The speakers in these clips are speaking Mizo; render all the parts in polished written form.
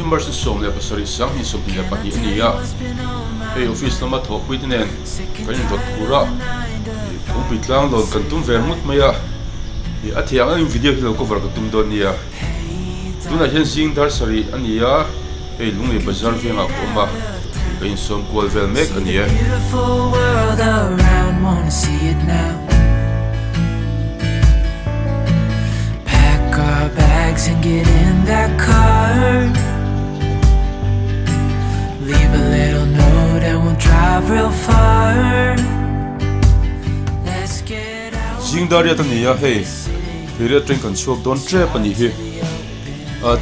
hi March ni 17 2022 a ni a, hei office lama thawhpui te nen kan inrawt phur a, ih Phungpui tlang lawn kan tum ve ngawt mai a, ih a thiang angin video hi lo cover ka tum dawn nia. Tunah hian zing dar sarih a ni a, hei Lunglei bazar vengah ka awm a, ih ka insawm kual vel mek a ni e. Zing dar riat a ni a, hei thei riat atangin kan chhuak dawn tep a nih hi.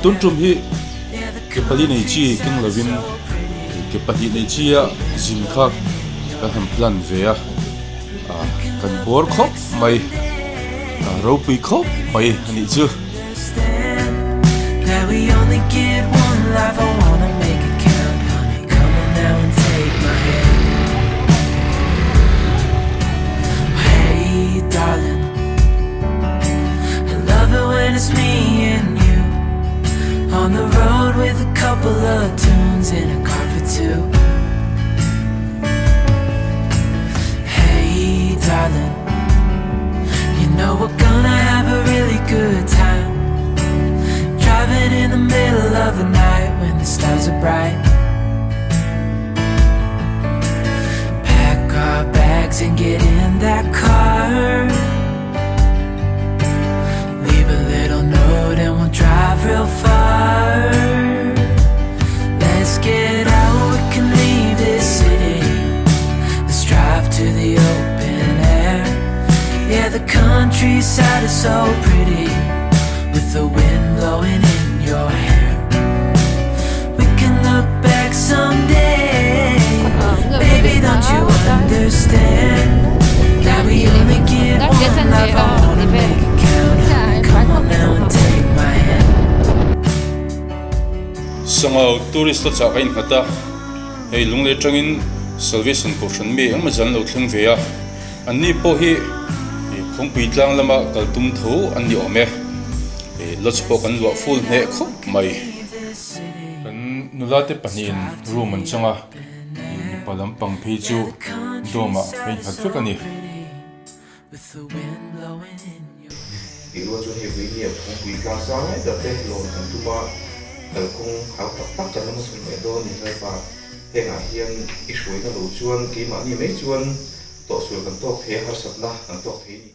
Tun tum hi ke pali nei chi keng lovin ke pahnih nei chi a zin kha kan han plan ve a, kan bawr khawp mai, ropui khawp mai a nih chu. Sangau tourist te chah ka innghat a, hei Lunglei atangin Salvation Kohhran mi engemaw zan lo thleng ve a, anni pawh hi Phawngpui tlang lama kal tum tho an ni awm e, lodge pawh kan luah full hneh khawp mai. Kan nula te pahnihin room an chang a, mipa lampang phei chu dorm ah ka innghat vek a ni. Tih rual chuan hei Vawinia Phungpui tlang sang lai ber te lawn kan tum a, kalkawng hau tak tak kan la hmachhawn leh dawn ni Lalpa. Hengah hian i hruaina lo chuan keimahni mai chuan tawhsual kan tawk thei a, harsatna kan tawk thei a ni.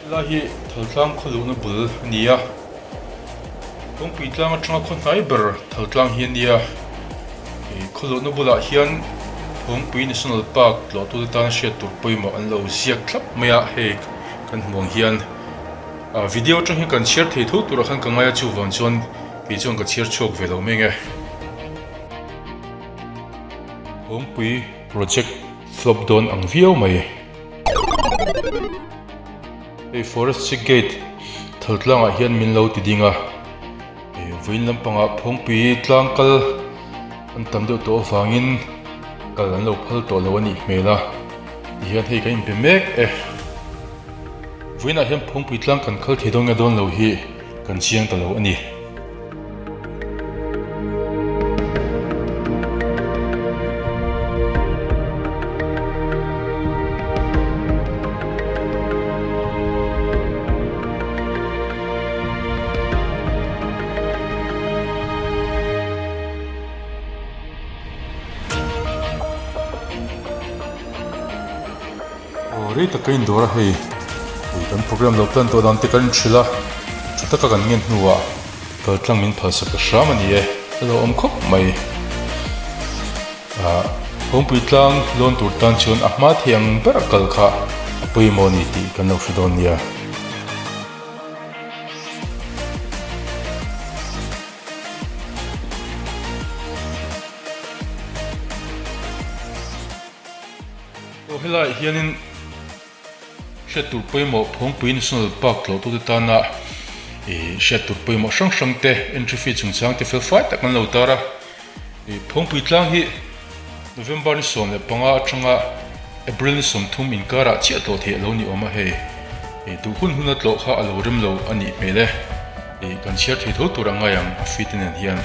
Helai hi Thaltlang khawluhna bul a ni a, kawngpui tlang atanga khaw hnai ber Thaltlang hi a nia. Ih khawluhna bulah hian Phawngpui National Park tlawhtute tan hriat tur pawimawh an lo ziak thlap mai a, hei kan hmuh ang hian ah video atang hian kan chhiar thei tho turah khan ka ngai a chuvang chuan kei chuan ka chhiar chhuak ve lo mai ang e. Phawngpui project flop dawn ang viau mai. Hei forest gate Thaltlangah hian min lo ti ding a. Vawiin lampangah Phawngpui tlang kal an tam deuh tawh avangin kal an lo phal tawh lo a nih hmel a, tihian hei kan inpe mek e. Vawiinah hian Phawngpui tlang kan kal thei dawn nge dawn lo hi kan chiang ta lo a ni. Aw rei tak ka indawr a hei, hei kan program lo plan tawh dan te kan inhrilh a, tha taka kan ngen hnuah kal tlang min phalsak ta hram a ni e, a lo awm khawp mai. Ah Phawngpui tlang lawn tur tan chuan a hma thei ang ber a kal kha a pawimawh a ni tih kan lo hre dawn nia. Aw helaiah hianin hriat tur pawimawh Phawngpui National Park tlawhtute tana ih hriat tur pawimawh hrang hrang te entry fee chungchang te fel fai tak an lo tar a. Ih Phawngpui tlang hi November ni 15 atanga April ni 30 inkarah chiah tlawh theih a lo ni awm a hei. Ih duh hun huna tlawh kha a lo rem lo a nih hmel e. Ih kan chhiar thei tho tur a ngai ang a fee te nen hian.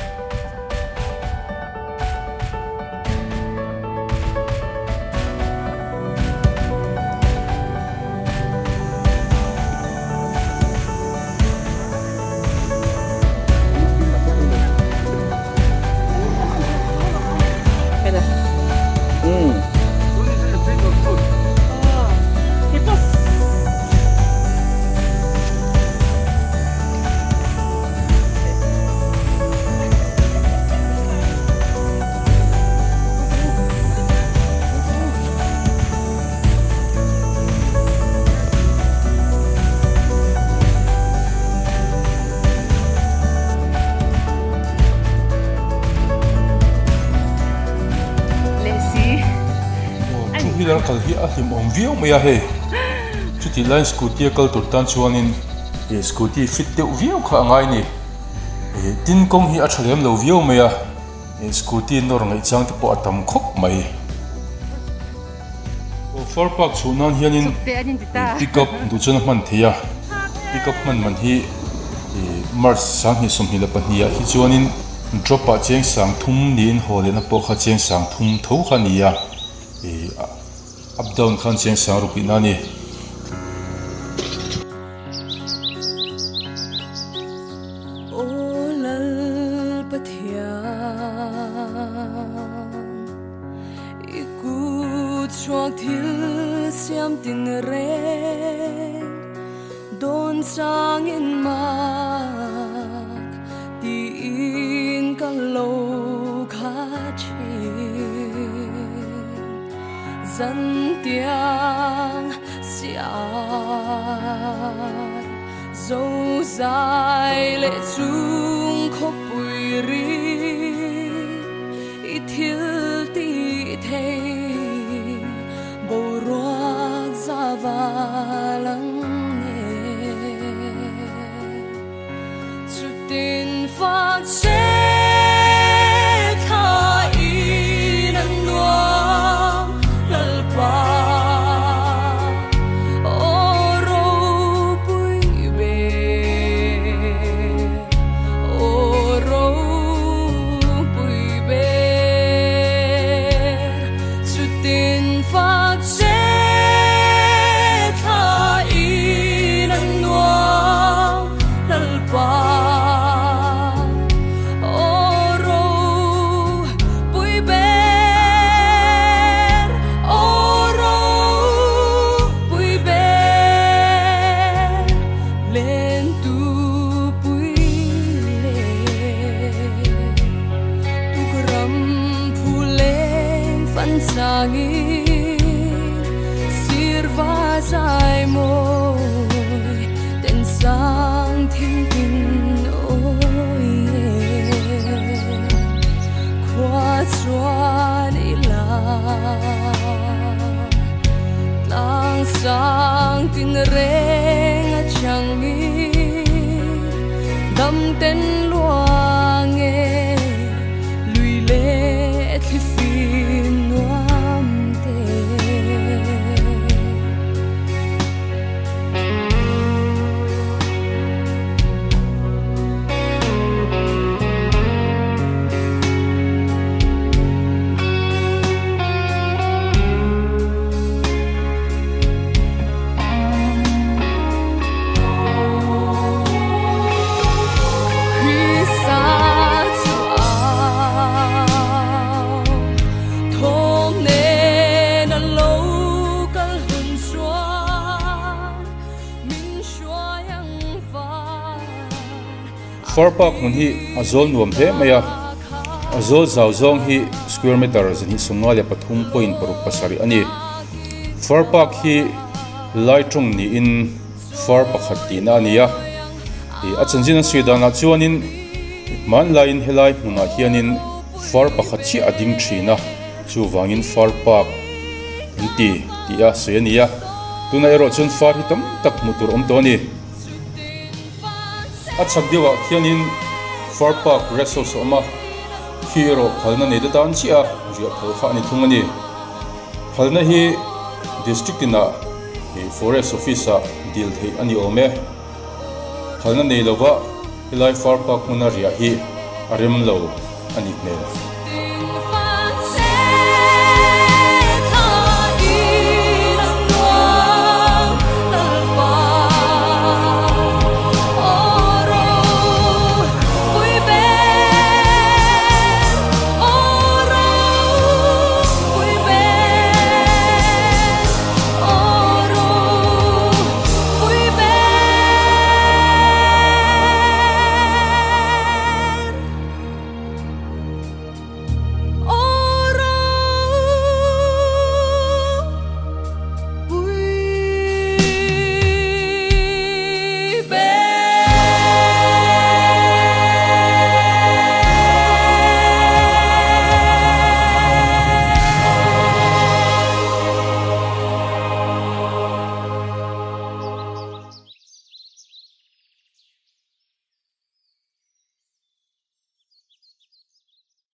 Two wheeler kal hi a hlimawm viau mai a hei chutih laiin scooty a kal tur tan chuanin ih scooty fit deuh viau kha a ngai a ni ih tin kawng hi a tha lem lo viau mai a ih scooty nawr ngaih chang te pawh a tam khawp mai. Aw far park chhuh nan hianin pick up duh chuan a hman thei a pick up hman man hi ih march 2022 ah hi chuanin drop ah cheng sang thum niin haw lehna pawh kha cheng sang thum tho kha a ni a ih up down khan cheng sang ruk tihna a ni. Aw Lal Pathian. I kut chhuak thil siam tin reng dawn changin mak tiin ka lo kha thin zan tiang siar zo zai leh chung khawpui ri. I thil tih thei boruak za val ang nge chutin fak che thla in an nuam Lalpa aw ropui ber aw ropui ber chutin fak che thla in an nuam Lalpa aw ropui ber aw ropui ber len tu pui le tukram phu leng fan changin sirva zai mawi ten sang thim tin awi e khua chuan i la tlang sang tin reng a changin dam ten luang e lui leh thli fim nuam te. Far Park hmun hi a zawl nuam hle mai a, a zawl zau zawng hi square meter 253 point 6 7 a ni. Far Park hi lai tawng niin far pakhat tihna a ni a, ih a chanchin an sawi danah chuanin hmanlaiin helai hmunah hianin far pakhat chiah a ding thin a, chuvangin Far Park an ti tih a sawi a ni a, tunah erawh chuan far hi tam tak hmuh tur awm tawh a ni. A chhak deuhah khianin Far Park Rest House a awm a, khi erawh phalna nei te tan chiah a riah phal kha a ni thung a ni. Phalna hi District tinah Forest Office ah dil theih a ni awm e. Phalna nei lova helai Far Park hmuna riah hi a rem lo a nih hmel.